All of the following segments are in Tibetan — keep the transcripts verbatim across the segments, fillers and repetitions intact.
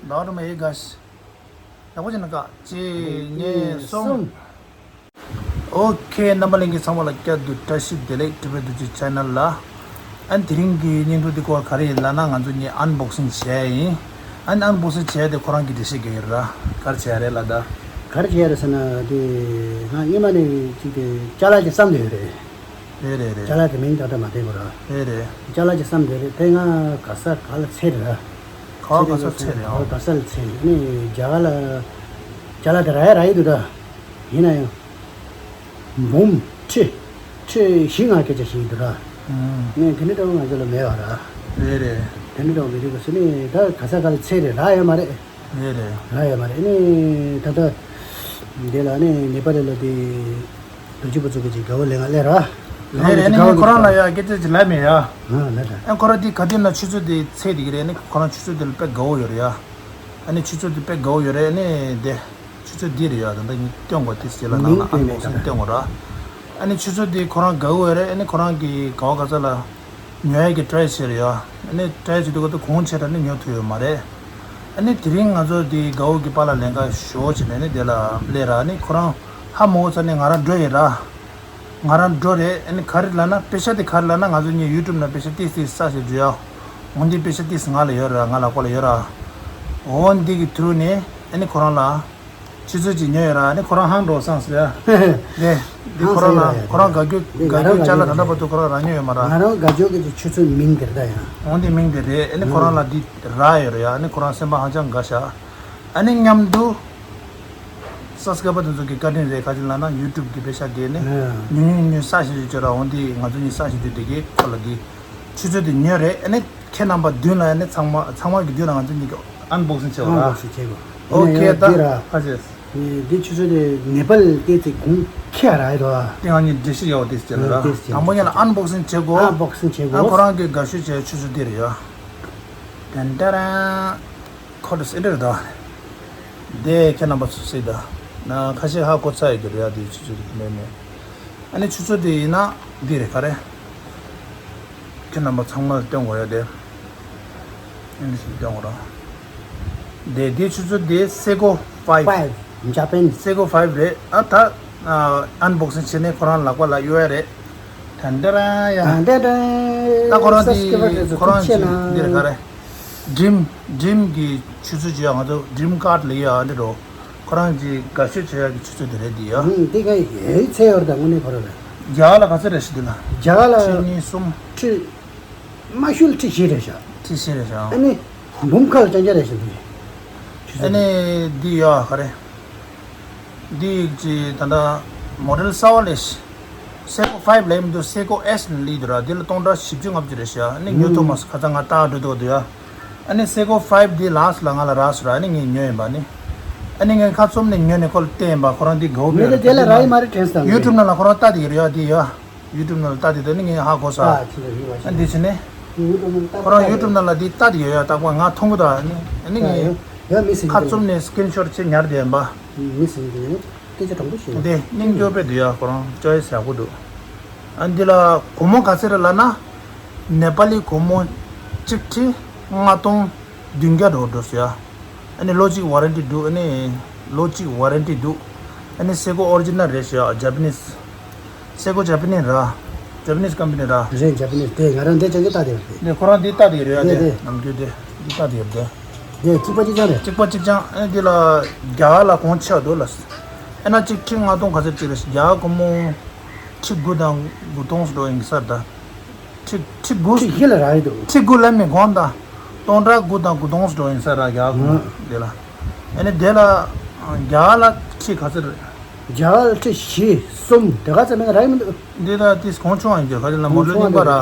ལོག་རུ་མ་ཡི་ག་ཤི། ཡག་པོ་བྱས་ན་ཀ། གཅིག་གཉིས་གསུམ། ཨོ་ཁེ། རྣམ་པ་ལྷན་རྒྱས་ཚང་མ་ལ་བསྐྱར་དུ་བཀྲ་ཤིས་བདེ་ལེགས། ཊི་བི་ཌི་ཇི་ཆེ་ནལ་ལ། ཨ་ནི་དེ་རིང་གི་བརྙན་ཐུང་འདི་སྐོར་ག་རེ་ཡིན་ལབ་ན། ང་ཚོ་གཉིས་ཨན་བོག་སིང་བྱས་ཡིན། ཨ་ནི་ཨན་བོག་སིང་བྱས་ཏེ་ཁོ་རང་གིས་འགྲེལ་བཤད་རྒྱག་གི་རེད་ར། ག་རེ་བྱས་རེད་ལབ་ད། ག་རེ་བྱས་རེད་ཟེར་ན། དེ་ང་སྔོན་མ་ནས་ཅིག་དེ་ཅ་ལག་ཅིག་བསམ་བསྡད་ཡོད་རེད། རེད་རེད་རེད། ཅ་ལག་གི་མིང་ཏག་ཏག་མ་བསྟན་དགོས་ར། རེད་རེད། ཅ་ལག་ཅིག་བསམ་བསྡད་རེད། དེ་ང་ག་ས་ག་ལ་འཚོལ་རེད་ར། ག་བ་ག་ས་འཚོལ་རེད་ཨང་། ག་ས་ལ་འཚོལ་རེད། ཨ་ནི་རྒྱ་གར་ལ་ཅ་ལག་དེ་རག་ཡ་རག་ཡི་འདུག་ར། ཡིན་ན་ཡང་འབུམ་ཁྲི་ཁྲི་བཞི་ལྔ་སྐད་ཆ་ཞིག་འདུག་ར། ཨང་། ནས་དེ་འདྲ་འདྲ་བོ་ང་ཚོ་ལ་མེད་པ་ར། རེད་རེད། དེ་འདྲ་འདྲ་བོ་མི་འདུག་ག་ཟེར་ནས། ད་ག་ས་ག་ལ་འཚོལ་རེད། རག་ཡོད་མ་རེད། རེད་རེད། རག་ཡོད་མ་རེད། ཨ་ནི་ད་ལྟ་འདི་ལ་ནི་ནེ་པ་ལི་ལ་དེ་རྡོ་རྗེ་པོ་ཚོ་གི་ཅིག་དགའ་བོ་ལེན་ག་སླེབས་ར། རེད་རེད། ཨ་ནི་ཁོ་རང་ལ་ཡ་སྐད་ཆ་ཅིག་ལབ་མེད་ཡ། ཨ་ལ་ལ། ཨ་ཁོ་རང་དེ་ག་དུས་ན་ཆུ་ཚོད་དེ་འཚོལ་བསྡད་ཀྱི་རེད། ཨ་ནི་ཁོ་རང་ཆུ་ཚོད་དེ་ལ་དཔེ་དགའ་བོ་ཡོད་རེད་ཡ། ཨ་ནི་ཆུ་ཚོད་དེ་དཔེ་དགའ་བོ་ཡོད་རེད། ཨ་ནི་དེ་ཆུ་ཚོད་འདི་རེད་ཡ། ད་ལྟ་ངས་སྟོན་དགོས་དེ་ཟེར་ལ་ནང་ལ་ཨན་བོག་སིང་སྟོན་དགོས་ར། ཨ་ནི་ཆུ་ཚོད་དེ་ཁོ་རང་དགའ་བོ་ཡོད་རེད། ཨ་ནི་ཁོ་རང་གིས་ག་བ་ག་ས་ལ་ཉོ་ཡ་གི་ཊི་རའི་བྱས་རེད་ཡ། ཨ་ནི་ཊི་རའི་བྱེད་དུས་ག་ད་གོང་ཆེ་དྲགས་ནི་ཉོ་ཐུབ་ཡོད་མ་རེད། ཨ་ནི་དེ་རིང་ང་ཚོ་དེ་དགའ་བོ་གི་པཱ་ལགས་ལེན་ག་ཞོག་བྱས་ནས་ནི་དེ་ལ་སླེབས་ར། ཨ་ནི་ཁོ་རང་ཧ་མ་གོ་ཚར་ནས་ང་རང་འགྲོ་ཡིན་ར། ང་རང་འགྲོ་རེད། ཨ་ནི་ག་རེ་ལབ་ན། པེ་ཤ་དེ་ག་རེ་ལབ་ན། ང་ཚོ་གཉིས་ཡུ་ཊུབ་ནང་པེ་ཤ་ཏིས་ཏིས་བསགས་བཞག་འདུག་ཡ། འོ་འདི་པེ་ཤ་ཏིས་ང་ལ་ཡོད་ར། ང་ལག་པ་ལ་ཡོད་ར། འོ་འདི་གི་ཐུ་རུ་ནས་ཨ་ནི་ཁོ་རང་ལ་ཆུ་ཚོད་ཅིག་ཉོས་ཡོད་ར། ཨ་ནི་ཁོ་རང་ཧང་འགྲོ་སོང་ཟེར་ཡ། དེ་འདི་ཁོ་རང་ལ་ཁོ་རང་དགའ་རྒྱུ་དགའ་རྒྱུ་ཅ་ལག་ད་ལྟ་བར་དུ་ཁོ་རང་རག་མྱོང་ཡོད་མ་ར། ང་རང་དགའ་རྒྱུ་གི་ཆུ་ཚོད་མིང་དེ་རེད་ད་ཡ། འོ་འདི་མིང་དེ་རེད། ཨ་ནི་ཁོ་རང་ལ་འདི་རག་ཡོད་ར་ཡ། ཨ་ནི་ཁོ་རང་སེམས་པ་ཧ་ཅང་དགའ་ཤག་ཨ་ནི་མཉམ་དུ་སབ་སི་ཀ་རའི་བར་དེ་ཚོ་གི་བཀའ་དྲིན་རེད། ག་ཅི་ལབ་ན་ཡུ་ཊུབ་གི་པེ་ཤ་དེ་ནི་ཉུང་ཉུང་ཉུང་བསགས་བཞག་ཅིག་ཡོད་ར། འོ་འདི་ང་ཚོ་གཉིས་བསགས་བཞག་དུས་དེ་གི་ཁོ་ལ་འདི་ཆུ་ཚོད་དེ་ཉོས་རེད། ཨ་ནི་ཁྱེད་རྣམ་པ་མདུན་ལ་ཡ་ནི་ཚང་མ་ཚང་མ་གི་མདུན་ལ་ང་ཚོ་གཉིས་ཀྱིས་ཨན་བོག་སིང་བྱེད་པ་ར། ཨན་བོག་སིང་བྱེད་དགོས། ཨོ་ཁེ། ད་ཨ་ཅེ། འདི་ཆུ་ཚོད་དེ་ནེ་པལ་ཏིས་ཏིས་གོང་ཁེ་ར་ཡོད་དོ། དེ་ང་གཉིས་འགྲེལ་བཤད་ཡག་པོ་ཏིས་བྱེད་ལ་ར། དང་པོ་ཉིད་ལ་ཨན་བོག་སིང་བྱེད་དགོས། ཨན་བོག་སིང་བྱེད་དགོས། ཨ་ཁོ་རང་གིས་དགའ་ཤོས་བྱས་ཆུ་ཚོད་འདི་རེད་ཡ། ཏན་ཏན་རང་། ཁོ་ཏིས་ཨེ་འདྲ་རེད་ད། དེ་ཁྱེད་རྣམ་པ་ཚོ་གཟིགས་ད། ན་ཁ་ཤས་ཧ་གོ་ཚར་ཡོད་ཀྱི་རེད་ཡ། དེ་ཆུ་ཚོད་དེ་མེད་མེད། ཨ་ནི་ཆུ་ཚོད་དེ་ཡིན་ན་འདི་རེད། ག་རེ། ཁྱེད་རྣམ་པ་ཚང་མར་སྟོན་དགོས་ཡ་དེ། ཨ་ནི་ཞིག་སྟོན་དགོས་ར། དེ་དེ་ཆུ་ཚོད་དེ་སེ་ཀོ་ཕའིབ། ཕའིབ། ཇ་པན། སེ་ཀོ་ཕའིབ་རེད། ཨ་ད་ཨན་བོག་སིང་བྱས་ནས་ཁོ་རང་ལག་པ་ལ་གཡུག་ཡ་རེད། ད་འདི་རང་ཡ། ད་འདི་རང་། ད་ཁོ་རང་དེ་ཁོ་རང་གི་འདི་རེད། ག་རེ། ཌི་རིམ་ཌི་རིམ་གྱི་ཆུ་ཚོད་ཅིག་ཡ། ང་ཚོ་ཌི་རིམ་ཀར་ལ་ཡ་འདི་འགྲོ། ཁོ་རང་གི་དགའ་ཤོས་བྱེད་ཡག་གི་ཆུ་ཚོད་དེ་རེད་འདི་ཡ། ཨང་། འདི་ག་ཡའི་ཚད་ཡོད་རེད་ད། དངོས་གནས་ཁོ་རང་ལ། རྒྱ་གར་ལ་ག་ཚོད་རེད་ཤག་འདི་ལ། རྒྱ་གར་ལ་ཁྲི་གཉིས་གསུམ། ཁྲི་མ་ཤུལ་ཁྲི་བཞི་རེད་ཤག་ཁྲི་བཞི་རེད་ཤག་ཨ་ནི་འབུམ་ཁ་ལ་རྐྱང་རྐྱང་རེད་ཤག་འདི། ཨ་ནི་འདི་ཡ་ག་རེ། འདི་ཡིག་ཅིག་ད་ལྟ་མོ་ཌེལ་གསར་པ་ལས། སེ་ཀོ་ཕའིབ་ལབ་མི་འདུག་སེ་ཀོ་ཨེས་ལབ་འདུག་ར། འདི་ལ་སྟོང་ཕྲག་བཞི་བཅུ་ལྔ་བཅུ་རེད་ཤག་ཨ་ནི་ཉོ་ཐུབ་མ་སོང་། ཁ་སང་ང་ལྟ་འགྲོ་འདུག་འདུག་ཡ། ཨ་ནི་སེ་ཀོ་ཕའིབ་འདི་ལ་སི་ལ་ང་ལ་རག་སོང་ར། ཨ་ནི་ངས་ཉོས་ཡིན་པ་ནི། ཨ་ནི་ངས་ཁ་བཙུམ་ནས་ཉོས་ནས་ཁོ་ལ་བསྟན་ཡིན་པ། ཁོ་རང་འདི་དགའ་བོ་དཔེ་རེད། དེ་ལ་རག་ཡིན་མ་རེད་དྲན་སོང་། ཡུ་ཊུབ་ནང་ལ་ཁོ་རང་ལྟ་བསྡད་ཀྱི་རེད་ཡ། འདི་ཡ། ཡུ་ཊུབ་ནང་ལ་ལྟ་དེ་དོན་ནི་ངས་ཧ་གོ་ས། ཨ་ཅི་རེད་ཡོད་པ་ཞིག་ཨ་འདི་ཕྱི་ནས། ཡུ་ཊུབ་ནང་ལ་ལྟ་ཁོ་རང་ཡུ་ཊུབ་ནང་ལ་འདི་ལྟ་དེ་ཡོད་ཡ། རྟག་པར་ང་མཐོང་གི་འདུག་ཨ་ནི་ཨ་ནི་ངས་ཡོད་ཡོད་མི་སྲིད་ཁ་ཀྱི་བཙུམ་རེད། ནས་སི་ཀི་རིན་ཤོཊ་ཅིག་ཉར་བསྡད་ཡིན་པ། མི་སྲིད་ཀྱི་རེད། སྐད་ཆ་དྲང་པོ་བཤད་ན། འདི་སྙིང་རྗེ་པོ་དཔེ་འདུག་ཡ། ཁོ་རང་ཅོ་ཡིས་ཡག་པོ་འདུག་ཨ་འདི་ལ་སྒོར་མོ་ག་ཚོད་རེད་ལབ་ན། ནེ་པ་ལི་སྒོར་མོ་གཅིག་ཁྲི་ལྔ་སྟོང་བདུན་བརྒྱ་འགྲོ་འགྲོ་ཟེར་ཡ། ཨ་ནི་ལོ་གཅིག་ཝ་རན་ཊི་འདུག་ཨ་ནི་ལོ་གཅིག་ཝ་རན་ཊི་འདུག་ཨ་ནི་སེ་ཀོ་ཨོ་རི་ཇི་ནལ་རེད་ཤག་ཇ་པ་ནིས། སེ་ཀོ་ཇ་པ་ནིས་ར། ཇ་པ་ནིས་ཀམ་པ་ནི་ར། རེད། ཇ་པ་ནིས་དེ་ང་རང་འདི་ཅང་གི་ལྟ་དེ་རེད། ནས་ཁོ་རང་འདི་ལྟ་དེ་རེད་ཡ། དེ་དེ་ནམ་རྒྱུན་དེ་འདི་ལྟ་དེ་རེད། དེ་གཅིག་པ་གཅིག་རྐྱང་རེད། གཅིག་པ་གཅིག་རྐྱང་། ཨ་ནི་འདི་ལ་རྒྱ་གར་ལ་གོང་ཆེ་བ་འདུག་ལ། ཨ་ན་གཅིག་ཁྲི་ལྔ་སྟོང་ག་ཚོད་ཅིག་རེད། རྒྱ་གར་སྒོར་མོ་ཁྲི་དགུ་དང་དགུ་སྟོང་ཙམ་འགྲོ་ཡིན་ས་རེད་ད། ཁྲི་ཁྲི་དགུ། ཁྲི་བཞི་ལ་རག་ཡི་འདུག་ཁྲི་དགུ་ལ་མི་གོང་དང་། སྟོང་ཕྲག་དགུ་དང་དགུ་སྟོང་ཙམ་འགྲོ་ཡིན་ས་ར་རྒྱ་གར་སྒོར་མོ་དེ་ལ། ཨ་ནི་དེ་ལ་རྒྱ་གར་ལ་ཁྲི་ག་ཚོད་རེད། རྒྱ་གར་ལ་ཁྲི་བཞི་གསུམ་དེ་ག་ཚོད་མིན་ན་རག་ཡི་མི་འདུག་འདི་ལ་ཏིས་གོང་ཆུང་བ་ཡིན་གྱི། ག་ཚོད་ལ་མོ་ལོ་རྙིང་པ་ར། རྒྱ་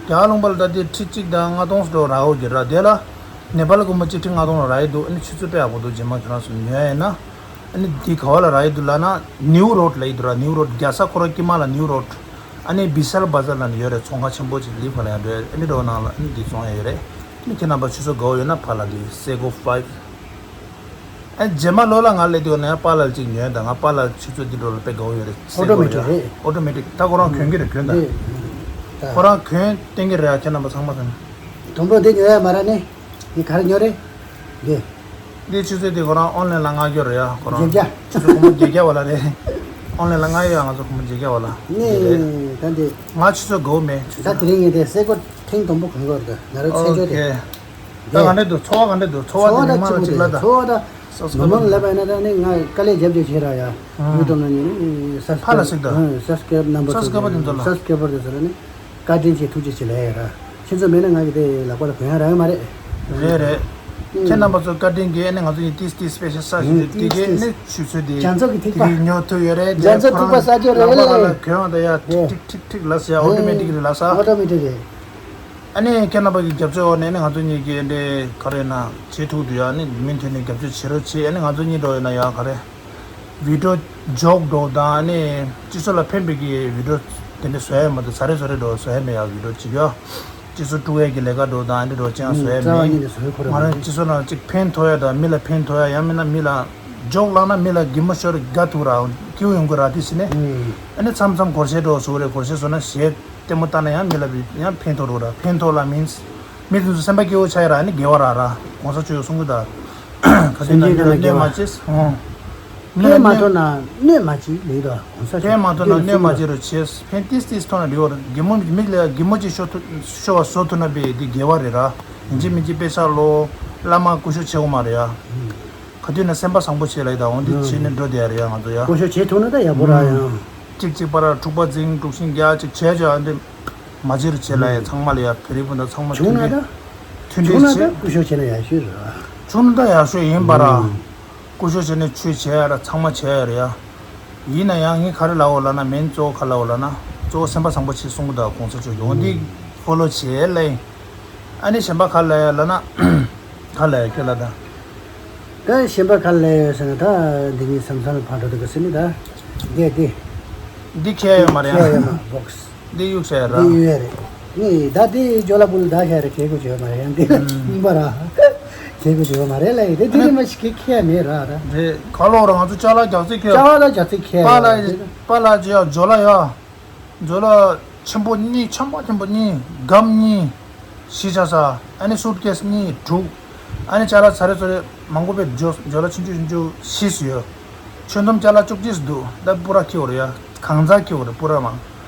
གར་ལུང་པ་ལ་ད་དེ་ཁྲི་གཅིག་དང་ལྔ་སྟོང་ཙམ་འགྲོ་རག་འོ་གི་ར། དེ་ལ་ནེ་པ་ལ་སྒོར་མོ་གཅིག་ཁྲི་ལྔ་སྟོང་ལ་རག་ཡི་འདུག་ཨ་ནི་ཆུ་ཚོད་དཔེ་ཡག་པོ་འདུག་རྗེས་མ་ཁྱོད་རང་ཚོ་ཉོ་ཡ་ཡིན་ན། ཨ་ནི་འདི་ག་བ་ལ་རག་ཡི་འདུག་ལབ་ན། ནིའུ་རོཌ་ལབ་ཡི་འདུག་ར། ནིའུ་རོཌ། རྒྱལ་ས་ཁོ་རང་དཀྱིལ་མ་ལ་ནིའུ་རོཌ། ཨ་ནི་བི་ཤལ་བ་ཛར་ལབ་ནས་ཡོད་རེད། ཚོང་ཁང་ཆེན་པོ་ཅིག་ལི་ཕ་ལ་ཡང་འགྲོ་ཡ་རེད། ཨ་ནི་འགྲོ་ནང་ལ་ཨ་ནི་འདི་བཙོང་ཡ་ཡོད་རེད། ཨ་ནི་ཁྱེད་རྣམ་པ་ཆུ་ཚོད་དགའ་བོ་ཡོད་ན་ཕར་ལ་འདི་སེ་ཀོ་ཕའིབ། ཨ་རྗེས་མ་ལོ་ལ་ང་སླེབས་དུས་ན་ཡང་པཱ་ལགས་ཅིག་ཉོས་དང་། ང་པཱ་ལགས་ཆུ་ཚོད་འདི་འགྲོ་ལ་དཔེ་དགའ་བོ་ཡོད་རེད། ཨོ་ཊོ་མེ་ཊིག་རེད། ཨོ་ཊོ་མེ་ཊིག་ད་ཁོ་རང་གྱོན་གྱི་རེད། གྱོན་དང་། ཁོ་རང་གྱོན་བསྟན་གྱི་རེད། ཨ་ཁྱེད་རྣམ་པ་ཚང་མ་ཚང་། དང་པོ་འདི་ཉོ་ཡ་མ་རག་ནས་འདི་ག་རེ་ཉོ་རེད། འདི། འདི་ཆུ་ཚོད་འདི་ཁོ་རང་ཨོན་ལན་ལ་མངགས་རྒྱུ་རེད་ཡ། ཁོ་རང་བརྒྱད་བརྒྱ། ཆུ་ཚོད་སྒོར་མོ་བརྒྱད་བརྒྱ་བ་ལ་རེད། ཨོན་ལན་ལ་མངགས་ཡོད་ཡ། ང་ཚོ་སྒོར་མོ་བརྒྱད་བརྒྱ་བ་ལ། ནི་རེད། ད་འདི། ང་ཆུ་ཚོད་དགོས་མེད། ཆུ་ད་ཚོད། དེ་རིང་ངས་དེ་སེ་གོ་ཐེངས་དང་པོ་གང་གོ་རེད། ང་རང་ཚེ་ཨོ་ཆོས་དེ། ཁེ། ད་ག་འདྲ་འདུག་ཚོར་བ་ག་འདྲ་འདུག་ཚོར་བ་ཚོར་བ་དེ་མི་མང་ལ་གཅིག་ལ་ད། ཚོར་བ་ད། སོ་སོ་མི་མང་ལ་ལབ་པ་ཡིན་ན་ད་ནི་ང་དཀའ་ལས་རྒྱབ་རྒྱབ་བྱས་ར་ཡ། ཡུ་ཊུབ་ནང་ནས་ནི་ཕར་ལ་གཟིགས་དང་། སབ་སི་ཀ་རབ་རྣམ་པ་སབ་སི་ཀ་རབ་དེ་ཚོ་ལ། སབ་སི་ཀ་རབ་དེ་ཚོ་ལ་ནི། བཀའ་དྲིན་ཆེ། ཐུགས་རྗེ་ཆེ་ལབ་ཡ་ར། ཁྱེད་ཚོ་མེད་ན་ང་གི་དེ་ལག་པ་ལ་གོན་ཡ་རག་ཡོད་མ་རེད། རེད་རེད། ཁྱེད་རྣམ་པ་ཚོ་བཀའ་དྲིན་གྱིས་ཨ་ནི་ང་ཚོ་ཡི་ཏིས་ཏིས་སྤེ་ཤལ་ས་ཞིག་ཡོད། དེ་གས་ནི་ཆུ་ཚོད་དེ་རྒྱ་མཚོ་གི་ཐིགས་པ། དེ་གས་ཉོ་ཐུབ་ཡོད་རེད། རྒྱ་མཚོ་ཐིགས་པ་ས་ཆ་རེད། ལག་པ་ལ་ལ་གོན་ཡོང་དུས་ཡ། ཨོ། ཁྲིག་ཁྲིག་ཁྲིག་ཁྲིག་ལབ་ས་ཡ། ཨོ་ཏོ་མེ་ཊིག་རེད་ལབ་ས། ཨོ་ཏོ་མེ་ཊིག་རེད། ཨ་ནི་ཁྱེད་རྣམ་པ་གི་རྒྱབ་སྐྱོར་འོག་ནས་ནི་ང་ཚོ་གཉིས་ཀྱི་འདྲེ་ག་རེ་ན་བྱེད་ཐུབ་འདུག་ཡ། ནི་མུ་མཐུད་ནས་རྒྱབ་སྐྱོར་བྱེད་རོགས་བྱེད། ཨ་ནི་ང་ཚོ་གཉིས་འགྲོ་ཡོད་ན་ཡ་ག་རེ། བི་ཌིའོ་འཇོག་འགྲོ་དང་ཨ་ནི་སྤྱི་ཚོགས་ལ་ཕན་པའི་གི་བི་ཌིའོ་དེ་འདྲ་བཟོ་ཡ་མ་གཏོགས་ཚར་རེ་ཚོ་རེ་འགྲོ་བཟོ་ཡ་མེད་ཡ། བི་ཌིའོ་གཅིག་ཡ། སྤྱི་ཚོགས་དཀྲུག་ཡ་གི་ལས་ཀ་འགྲོ་དང་ཨ་འདྲ་འགྲོ་ཅང་བཟོ་ཡ་མེད། རྩ་བ་ཉིད་ནས་བཟོ་ཡ་ཁོ་རང་མ་རེད། ང་རང་སྤྱི་ཚོགས་ནང་གཅིག་ཕན་ཐོགས་ཡ་དང་མི་ལ་ཕན་ཐོགས་ཡ། ཡང་མིན་ན་མི་ལ་འཇོག་བླངས་ན་མི་ལ་གད་མོ་ཤོར་དགའ་ཐུག་ར་སྐྱིད་པོ་ཡོང་གི་ར། དེ་བྱས་ནས་ཨ་ནི་མཚམས་མཚམས་སྒོར་གཞས་འགྲོ་བཟོ་རེད། སྒོར་གཞས་བཟོ་ན་གཞས། ལྟད་མོ་ལྟ་ན་ཡང་མི་ལ་ཡང་ཕན་ཐོགས་རོགས་ར། ཕན་ཐོགས་ལ་མིན། མི་དེ་ཚོ་སེམས་པ་སྐྱིད་པོ་ཆགས་ཡ་ར་ནི་དགེ་བ་ར་ར། གོང་ས་མཆོག་གསུང་གི་ད། ཁ་ཆེ་ན་སེམས་ཅན་ལ་གནོད་དགེ་མ་བ་བྱེད། ཨོ། ཕན་མ་ཐོགས་ན་གནོད་མ་བྱེད་ལེགས་དོ། གོང་ས་མཆོག་དེ་མ་ཐོགས་ན་གནོད་མ་བྱེད་རོགས་བྱེད། ཕན་ཏིས་ཏིས་ཐོགས་ན་འགྲིག་བ་རེད། དགེ་མོ་མི་ལ་གད་མོ་ཅིག་ཤོར་ཐུབ་ཤོར་བ་བཟོ་ཐུབ་ན་པས་དེ་དགེ་བ་རེད་ར། ཡིན་གཅིག་མིན་གཅིག་དཔེ་ཆ་ཀློག་བླ་མ་སྐུ་ཞབས་བྱེད་དགོས་མ་རེད་ཡ། ག་དུས་ན་སེམས་པ་བཟང་པོ་བྱེད་ལ་ཡི་ད་འོང་འདི་བྱེད་ནས་འགྲོ་བསྡད་ཡ་རེད་ཡ་ང་ཚོ་ཡ། སྐུ་ཞབས་བྱེད་ཐུབ་ན་ད་ཡག་པོ་ར་ཡང་། གཅིག་གཅིག་པ་ར་འཁྲུག་པ་འཛིང་དཀྲུག་ཤིང་རྒྱག་ཅིག་བྱས་ཅིག་ཨ་འདི་མ་བྱེད་རུ་བྱེད་ལ་ཡ། ཚང་མ་ལ་ཡ་བོད་རིགས་སྤུན་ཟླ་ཚང་མ་བྱུང་ན་ད། མཐུན་སྒྲིལ་བྱུང་ན་ད་བྱེད། སྐུ་ཞབས་བྱེད་ན་ཡག་ཤོས་རེད་ར། བྱུང་ན་ད་ཡག་ཤོས་ཡིན་པ་ར། སྐུ་ཞབས་བྱས་ནས་ཆོས་བྱས་ཡ་ར་ཚང་མ་བྱས་ཡ་རེད་ཡ། ཡིན་ན་ཡང་ངས་ག་རེ་ལབ་འོ་ལབ་ན་མིན་གཙོ་བོ་ག་རེ་ལབ་འོ་ལབ་ན་གཙོ་བོ་སེམས་པ་བཟང་པོ་བྱེད་གསུང་གི་འདུག་གོང་ས་མཆོག་གི་འོ་འདི་ཕོ་ལོ་བྱས་ལ་ཡིན། ཨ་ནི་གཞན་པ་ག་ལ་ཡ་ལ་ན། ག་ལ་ཡ་ཁྱོད་ལ་ད། ད་གཞན་པ་ག་ལ་ཡོད་ཟེར་ན་ད་འདི་ནི་བསམ་བསམ་ལ་ཕར་འགྲོ་འདུག་ག་ཟེར་ནི་ད། འདི་འདི། འདི་ཁྱེད་ཡོད་མ་རེད་ཁྱེད་ཡོད་ཡ། མ་བོགས། འདི་གཡུག་བྱས་ར། འདི་ཡོད་རེད། ནི་ད་འདི་ཇོ་ལ་པུ་ལ་ད་ཁྱེད་ར་ཁྱེད་གོ་བྱོས་མ་རེད་ཡང་འདི་ལ་ཨུམ། སྙིང་པ་ར། ཁྱེད་གོ་བྱོས་མ་རེད་ལ་ཡི་དེ་འདི་ནི་མ་ཞིག་ཁྱེད་ཁྱེད་མེད་ར་ད། རེད་ག་ལོག་ར་ང་ཚོ་ཅ་ལག་རྒྱག་རྩིས་ཁྱེད། ཅ་ལག་ད་རྒྱག་རྩིས་ཁྱེད་པ་ལ་ར། པ་ལ་ཇི་ཡ་ཇོ་ལ་ཡ། མཛོ་ལ་ཆེན་པོ་གཉིས་ཆེན་པོ་ཆེན་པོ་གཉིས་སྒམ་གཉིས་བཞི་ཆ་ས། ཨ་ནི་སུཊ་ཀེས་གཉིས་དྲུག་ཨ་ནི་ཅ་ལག་ཚ་རེ་ཚ་རེ་མང་པོ་བེད་མཛོ་མཛོ་ལ་ཆུང་ཆུང་ཆུང་ཆུང་བཞི་སུ་ཡོད། ཆུ་འདོམ་ཅ་ལག་བཅུ་གཅིག་སུ་འདུག་ད་པུ་ར་ཁྱེར་བ་རེད་ཡ། གང་ཚ་ཁྱེར་བ་རེད་པུ་ར་མང་།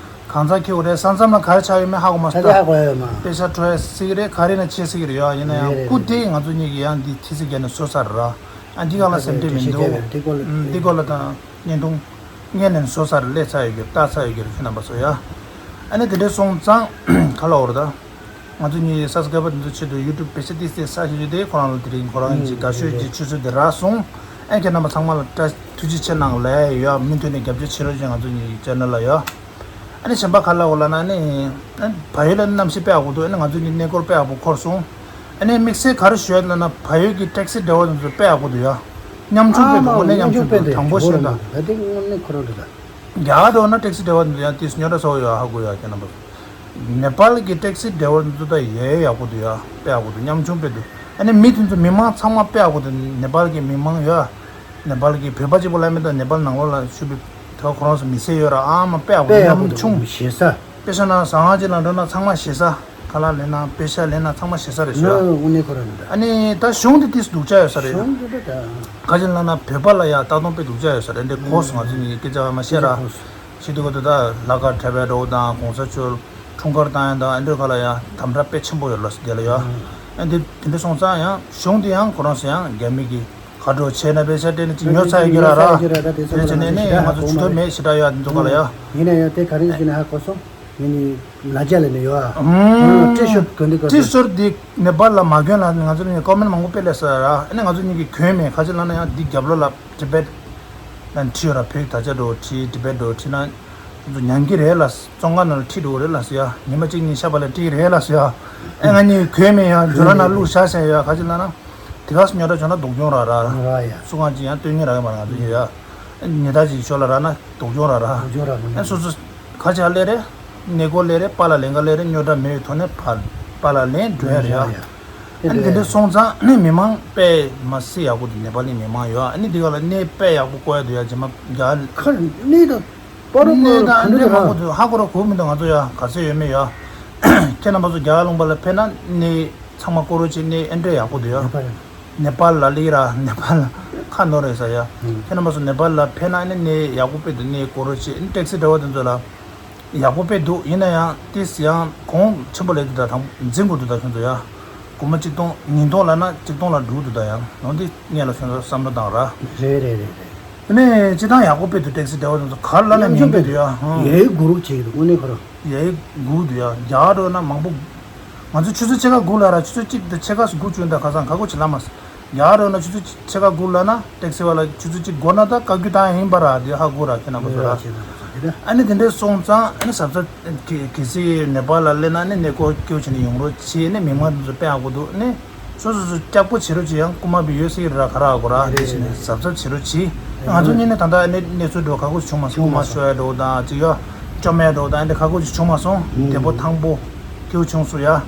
གང་ཚ་ཁྱེར་བ་རེད། ས་མཚམས་ལ་ག་རེ་ཆགས་ཡོད་མེད་ཧ་གོ་མ་ས་ད་ཧ་གོ་ཡ་ཡོད་མ། པེ་ཤ་ཁྲོ་ཡ་སི་གི་རེད་ག་རེ་ན་ཆེ་སི་གི་རེད་ཡ། ཡིན་ན་ཡང་རེད་རེད་སྐུ་རེད། དེ་ང་ཚོ་གཉིས་ཀྱི་ཡང་འདི་ཐི་སི་རྒྱ་ནས་བཟོ་ས་རེད་ར། ཨ་འདི་ག་ལ་སེམས་ཁྲལ་མི་འདུག་འདི་སྐོར་ལ་དང་བརྙན་ཐུང་། བརྙན་ཐུང་། བརྙན་ནས་བཟོ་ས་རེད་སླེབས་ཚར་ཡོད་ཀྱི་ལྟ་ཚར་ཡོད་ཀྱི་རེད་ཁྱེད་རྣམ་པ་ཚོ་ཡ། ཨ་ནི་དེ་འདྲས་སོང་ཙང་ག་ལ་འོར་ད། ང་ཚོ་གཉིས་ས་སྐལ་པ་དེ་ཚོ་ཆེད་དུ་ཡུ་ཊུབ་པེ་ས་ཏིས་ཏེ་ས་ཞིག་ཡོད་དེ་ཁོ་རང་ལ་དེ་རིང་ཁོ་རང་གི་དགའ་ཤོས་ཀྱི་ཆུ་ཚོད་དེ་རག་སོང་། ཨ་ཁྱེད་རྣམ་པ་ཚང་མ་ལ་བཀྲ་ཐུགས་རྗེ་ཆེ་གནང་ལས་ཡོད་མུ་མཐུད་ནས་རྒྱབ་སྐྱོར་བྱེད་རོགས་བྱེད་ང་ཚོ་གཉིས་ཀྱི་ཅེ་ནལ་ལ་ཡོད། ཨ་ནི་གཞན་པ་ག་ལ་འོ་ལ་ན་ནི། བལ་ཡུལ་ལ་གནམ་གཤིས་དཔེ་ཡག་པོ་འདུག་ཨ་ནི་ང་ཚོ་གཉིས་གནས་སྐོར་དཔེ་ཡག་པོ་འཁོར་སོང་། ཨ་ནི་དམིགས་བསལ་ག་རེ་ཞུ་ཡ་ལ་ན་བལ་ཡུལ་གྱི་ཊེག་སི་ཌ་རའི་ཝར་དེ་ཚོ་དཔེ་ཡག་པོ་འདུག་ཡ། ཉམ་ཆུང་དཔེ་འདུག་དངོས་གནས་ཉམ་ཆུང་དཔེ་དང་དྲང་པོ་ཞུ་ན། ད་དེ་དངོས་གནས་ཁོ་རང་འདུག་ད། རྒྱ་གར་འདྲ་བོ་ན་ཊེག་སི་ཌ་རའི་ཝར་དེ་ཚོ་ཡང་ཏིས་ཉོ་འདྲ་ཚ་བོ་ཡོད་ཧ་གོ་ཡ་ཁྱེད་རྣམ་པ། ནེ་པཱལ་གྱི་ཊེག་སི་ཌ་རའི་ཝར་དེ་ཚོ་ད་ཡེ་ཡག་པོ་འདུག་ཡ། དཔེ་ཡག་པོ་འདུག་ཉམ་ཆུང་དཔེ་འདུག་ཨ་ནི་མི་དེ་ཚོ་མི་མང་ཚང་མ་དཔེ་ཡག་པོ་འདུག་ནེ་པཱལ་གྱི་མི་མང་ཡོད། ནེ་པཱལ་གྱི་བོད་པ་གཅིག་པོ་ལ་མེད་ད་ནེ་པཱལ་ནང་ལོགས་ལ་ཤུ་བི་ཐོ་ཁོ་རང་ཚོ་མི་སེར་ཡོད་ར་ཨ་མ་དཔེ་ཡག་པོ་དཔེ་ཡག་ཉམ་པོ་ཆུང་། འདུག་ཞེ་ས། དཔེ་ཆ་ན་ཟ་ཁང་གཅིག་ལ་འགྲོ་ན་ཚང་མ་ཞེ་ས། ཁ་ལག་ལེན་ན་པེ་ཤ་ལེན་ན་ཚང་མ་ཞེ་ས་རེད་ན་ཤོད། དངོས་གནས་ཁོ་རང་རེད། ཨ་ནི་ད་གཞུང་དེ་ཏིས་སྡུག་ཅག་ཡོད་ས་རེད། གཞུང་དེ་ད་ད། ཁ་ཅིག་ལ་ན་བོད་པ་ལ་ཡ་ལྟ་སྟངས་དཔེ་སྡུག་ཅག་ཡོད་ས་རེད་འདི་ཁོ་སོང་ང་ཚོ་གཉིས་སྐད་ཆ་མ་བཤད་ར། ཁོ་སོང་། ཤི་དུས་ག་དུས་ད་ལ་ཁ་འཁྲབ་པའི་འགྲོ་དང་གོང་ས་མཆོག་འཁྲུངས་སྐར་བཏང་ཡ་དང་ཨ་འདྲ་ཁ་ལ་ཡ་དམ་དྲག་དཔེ་ཆེན་པོ་ཡོད་ལ་སི་དེ་ལ་ཡ། ཨ་འདི་དེ་འདྲ་སོང་ཙང་ཡང་གཞུང་དེ་ཡང་ཁོ་རང་སེ་ཡང་རྒྱ་མི་གི་ག་འགྲོ་བྱས་ན་པེ་ཤ་སྤྲད་ནས་ཅིག་ཉོ་ཚར་ཡོད་ཀྱི་ར་ར། དེ་བྱས་ནས་ནི་ང་ཚོ་ཇུས་གཏོགས་མེད་ཞེ་དྲག་ཡོད་འདི་ཚོ་ག་ལ་ཡ། ཡིན་ན་ཡང་དེ་ག་རེ་ཞིག་ན་ཧ་གོ་སོང་། ངས་ནི་ལ་རྒྱ་ལ་ནི་ཡོད་ཨ། ཨུམ། ཏྲི་ཤོར་གོན་འདི་ག་ཏྲི་ཤོར་འདི་ནེ་པཱལ་ལ་མ་གོན་ལ་ང་ཚོ་ནི་ཀོ་མེན་མང་པོ་དཔེ་སླེབས་ས་ར་ཨ་ནི་ང་ཚོ་གཉིས་ཀྱི་གོན་མེད་ག་ཅི་ལབ་ན་ཡང་འདི་རྒྱབ་ལོགས་ལ་ཊི་བེཊ་ལ་ནི་བྲིས་ཡོད་ར་བོད་ཀྱི་དར་ཆ་འགྲོ་བྲིས་ཊི་བེཊ་འགྲོ་བྲིས་ན་ང་ཚོ་ཉན་གི་རེད་ལ་བཙོན་ཁང་ནང་ལ་ཁྲིད་འགྲོ་གི་རེད་ལ་ཟེར་ཡ་ཉི་མ་གཅིག་གཉིས་ཤ་བ་ལ་ཁྲིད་ཀྱི་རེད་ལ་ཟེར་ཡ་ཨེ་ང་གཉིས་གོན་མེད་ཡ་ཇོ་ར་ན་བླུགས་བཞག་ཟེར་ཡ་ག་ཅི་ལབ་ན་དེ་ག་སེ་ཉོ་ད་ཇོ་ན་སྡུག་གྱོང་ར་ར་ར་ཡ་སུ་གང་ཅི་ཡང་སྟོན་ཉེ་ར་གི་མ་ར་ང་ཚོ་ཉོ་ཡ་ཉེ་ད་ཅིག་ཤོ་ལ་ར་ན་སྡུག་སྦྱོང་ར་ར། སྡུག་སྦྱོང་ར་ར། ཨ་སོ་སོ་ག་ཆ་ལས་རེད། གནས་སྐོར་ལས་རེད། པཱ་ལགས་ལེན་ག་ལས་རེད། རྙོག་དྲ་མེད་པའི་ཐོག་ནས་ཕར་པཱ་ལགས་ལེན་འགྲོ་ཡ་རེད་ཡ། ཨ་ནི་དེ་འདྲ་སོང་ཙང་ཨ་ནི་མི་མང་དཔེ་མ་སྲིད་ཡག་པོ་འདུག་ནེ་པཱལ་ནི་མི་མང་ཡོད། ཨ་ནི་དེ་ག་ལ་གནས་དཔེ་ཡག་པོ་བསྐོར་ཡ་འདུག་ཡ་རྗེས་མ་རྒྱ། ཁར་གནས་དང་པར་གནས་དང་ཨ་འདྲ་མང་པོ་འདུག་ཧ་གོ་ར་གོ་མི་འདུག་ང་ཚོ་ཡ་ག་ཚོད་ཡོད་མེད་ཡ། ཁྱེད་རྣམ་པ་ཚོ་རྒྱ་གར་ལུང་པ་ལ་ཕེབས་ན་གནས་ཚང་མ་བསྐོར་རོགས་བྱེད། གནས་ཨ་འདྲ་ཡག་པོ་འདུག་ཡ། ཡག་པ་རེད། ནེ་པཱལ་ལ་ལི་ར་ནེ་པཱལ་ཁ་ནོར་རེད་ས་ཡ། ཁྱེད་རྣམ་པ་ཚོ་ནེ་པཱལ་ལ་ཕེབས་ན་ཨ་ནི་གནས་ཡག་པོ་དཔེ་འདུག་གནས་སྐོར་རོ་བྱེད། ཨ་ནི་ཊེག་སི་ཌ་རའི་བར་དེ་ཚོ་ལ་ཡག་པོ་དཔེ་འདུག་ཡིན་ན་ཡང་ཏིས་ཡང་གོང་ཆེན་པོ་ལས་འདུག་ད་དང་འཛིན་དགོས་འདུག་ད་ཁྱོད་ཚོ་ཡ། སྒོར་མོ་གཅིག་སྟོང་ཉིས་སྟོང་ལབ་ན་གཅིག་སྟོང་ལ་འགྲོ་འདུག་ད་ཡང་ནང་འདི་གནས་ལ་ཁྱོད་ཚོ་བསམ་བློ་བཏང་ར། རེད་རེད་རེད་རེད། ཨ་ནི་སྤྱི་བཏང་ཡག་པོ་དཔེ་འདུག་ཊེག་སི་ཌ་རའི་བར་དེ་ཚོ་ག་ལ་ན་ཉན་གི་འདུག་ཡ། ཡའི་གུ་རུབ་བྱེད་ཀྱི་འདུག་དངོས་གནས་ཁོ་རང་། ཡའི་སྒུག་འདུག་ཡ། རྒྱ་གར་འགྲོ་ན་མང་པོ། ང་ཚོ་ཆུ་ཚོད་ཕྱེད་ཀ་སྒུག་ལ་ར་ཆུ་ཚོད་གཅིག་དང་ཕྱེད་ཀ་སྒུག་བྱུང་ད་ཁ་སང་ཁ་སྒུག་ཅིག་ལ་མ། རྒྱ་གར་འགྲོ་ན་ཆུ་ཚོད་ཕྱེད་ཀ་སྒུག་ལ་ན་ཊེག་སི་བ་ལ་ཆུ་ཚོད་གཅིག་འགོར་ན་ད་བཀའ་བཀྱོན་བཏང་ཡིན་པ་ར་དེ་ཧ་གོ་ར་ཁྱེད་རྣམ་པ་ཚོ་ར། ཨ་ནི་དེ་འདྲའི་སོང་ཙང་ཨ་ནི་གཟབ་གཟབ་གལ་སྲིད་ནེ་པཱལ་ལ་སླེབས་ན་ནི་གནས་སྐོར་སྐྱོ་བྱས་ནས་ཡོང་རོགས་བྱེད། ནི་མི་མང་དེ་ཚོ་དཔེ་ཧ་གོ་འདུག་ནི། སོ་སོ་སོ་སྐྱག་པོ་བྱེད་རོགས་བྱེད། ཡང་རྐུ་མ་བི་ཡོད་སྲིད་ར་ག་ར་གོ་ར་དེ་བྱས་ནས་གཟབ་གཟབ་བྱེད་རོགས་བྱེད། ང་ཚོ་གཉིས་ནི་ད་ལྟ་ནི་གནས་ཚུལ་འགྲོ་ཁག་པོ་ཞིག་བྱུང་མ་སོང་། རྐུ་མ་ཤོར་ཡ་འགྲོ་དང་ཅིག་ཡ་བཅོམ་ཡ་འགྲོ་དང་འདི་ཁག་པོ་ཞིག་བྱུང་མ་སོང་། བདེ་པོ་ཐང་པོ་སྐྱིད་པོ་བྱུང་སོང་ཡ།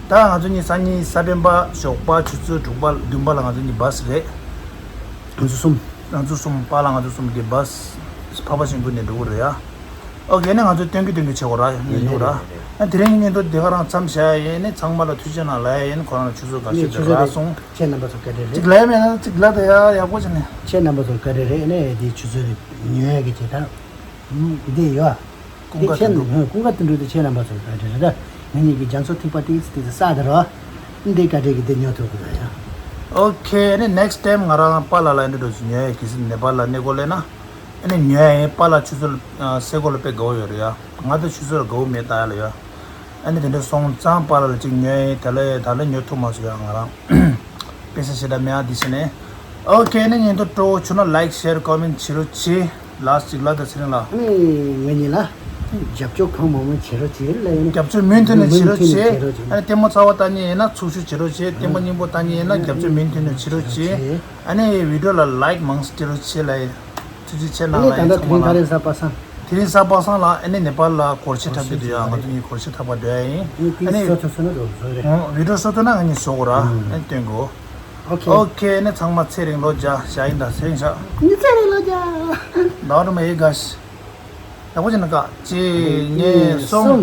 ད་ང་ཚོ་གཉིས་སང་ཉིན་གཟའ་སྤེན་པ་ཞོགས་པ་ཆུ་ཚོད་དྲུག་པ་བདུན་པ་ལ་ང་ཚོ་གཉིས་བཱས་རེད། ང་ཚོ་གསུམ། ང་ཚོ་གསུམ་པཱ་ལགས་ང་ཚོ་གསུམ་གྱི་བཱས་ཕ་པ་ཤིང་ཀུན་ནས་འགྲོ་གི་རེད་ཡ། ཨོ་ཁེ་ནས་ང་ཚོ་སྟོན་གི་སྟོན་གི་བྱེད་དགོས་ར་ཡིན་འདུག་ར། ཨ་དེ་རིང་ཉིན་ཐོ་དེ་ག་རང་མཚམས་བཞག་ཡིན་ནི་ཚང་མ་ལ་ཐུགས་རྗེ་གནང་ལབ་ཡ་ཡིན། ཁོ་རང་ལ་ཆུ་ཚོད་འགའ་ཤས་དེ་རག་སོང་། ཁྱེད་རྣམ་པ་ཚོ་བཀའ་དྲིན་རེད། གཅིག་ལབ་ཡ་མེད་ན་གཅིག་ལབ་དེ་ཡ་ཡག་པོ་བྱས་ནས། ཁྱེད་རྣམ་པ་ཚོ་བཀའ་དྲིན་རེད། ཨ་ནི་དེ་ཆུ་ཚོད་ཉོ་ཡ་གི་བྱེད་སྟངས་འདི་ཡོད། ཀུན་དགའ་དོན་གྲུབ། ཀུན་དགའ་དོན་གྲུབ་དེ་ཁྱེད་རྣམ་པ་ཚོ་བཀའ་དྲིན་རེད། ད་ང་གཉིས་ཀྱི་རྒྱ་མཚོ་ཐིགས་པ་ཏིག་ཙི་ཏིག་ཙི་བསགས་དེ་རོ། འདི་བཀའ་དྲིན་གི་འདི་ཉོ་ཐུབ་དགོས་ཡ། ཨོ་ཁེ་ཨ་ནི་ནེག་སི་ཊའིམ་ང་རང་པཱ་ལགས་ལ་འདི་འགྲོ་ཉོ་ཡ་གི་སྲིད་ནེ་པཱལ་ལ་གནས་སྐོར་སླེབས་ན། ཨ་ནི་ཉོ་ཡ་ཡིན། པཱ་ལགས་ཆུ་ཚོད་ཨ་སེ་གོ་ལ་དཔེ་དགའ་བོ་ཡོད་རེད་ཡ། ང་ད་ཆུ་ཚོད་ལ་དགའ་བོ་མེད་ད་ཡ་ལ་ཡ། ཨ་ནི་དེ་འདྲ་སོང་ཙང་པཱ་ལགས་ལ་གཅིག་ཉོ་ཡ་ཡིན། ད་ལ་ད་ལ་ཉོ་ཐུབ་མ་སོང་ཡ་ང་རང་། དཔེ་ཆ་ཞེ་དྲག་མེད་ཨ་འདི་ཕྱི་ནས། ཨོ་ཁེ་ཨ་ནི་ཉིན་ཐོ་སྤྲོ་བོ་བྱུང་ན་ལའིཀ་ཤེར་ཀོ་མེན་བྱེད་རོགས་བྱེད། ལ་སི་ཅིག་ལ་ད་ཚེ་རིང་ལགས། ཨ་ནི་ང་གཉིས་ལ་རྒྱབ་སྐྱོར་གང་མང་མང་བྱེད་རོགས་བྱེད་ལ་ཡིན། རྒྱབ་སྐྱོར་མུ་མཐུད་ནས་བྱེད་རོགས་བྱེད། ཨ་ནི་ལྟད་མོ་ཚ་བ་ལྟ་མཁན་ཡིན་ན་ཚུར་ཤོག་བྱེད་རོགས་བྱེད། ལྟད་མོ་སྙིང་པོ་ལྟ་མཁན་ཡིན་ན་རྒྱབ་སྐྱོར་མུ་མཐུད་ནས་བྱེད་རོགས་བྱེད། ཨ་ནི་བི་ཌིའོ་ལ་ལའིཀ་མང་ཙམ་སྤྲད་རོགས་བྱེད་ལ་ཡིན། ཐུགས་རྗེ་ཆེ་གནང་ལ་ཡིན་ཚང་མ་ལ། དེ་རིང་གཟའ་པ་སངས། དེ་རིང་གཟའ་པ་སངས་ལ་ཨ་ནི་ནེ་པཱལ་ལ་སྒོར་གཞས་འཁྲབ་ཀྱི་འདུག་ཡ། ང་ཚོ་གཉིས་སྒོར་གཞས་འཁྲབ་པ་འགྲོ་ཡ་ཡིན། ཨ་ནི་བི་ཌིའོ་བཟོ་ཐུབ་ན་རོགས་བཟོ་རེད། ཨོ་བི་ཌིའོ་བཟོ་ཐུབ་ན་ང་གཉིས་བཟོ་དགོས་ར། ཨ་ནི་སྟོན་དགོས། ཨོ་ཁེ། ཨོ་ཁེ་ཨ་ནི་ཚང་མ་ཚེ་རིང་ལོ་བརྒྱ་བཞག་ཡིན་ད་ཚེ་རིང་ཤག་ངའི་ཚེ་རིང་ལོ་བརྒྱ། ཟླ་བ་དྲུག་མ་ཡི་ག་ཤི། ཡག་པོ་བྱས་ན་ཀ་གཅིག་གཉིས་གསུམ།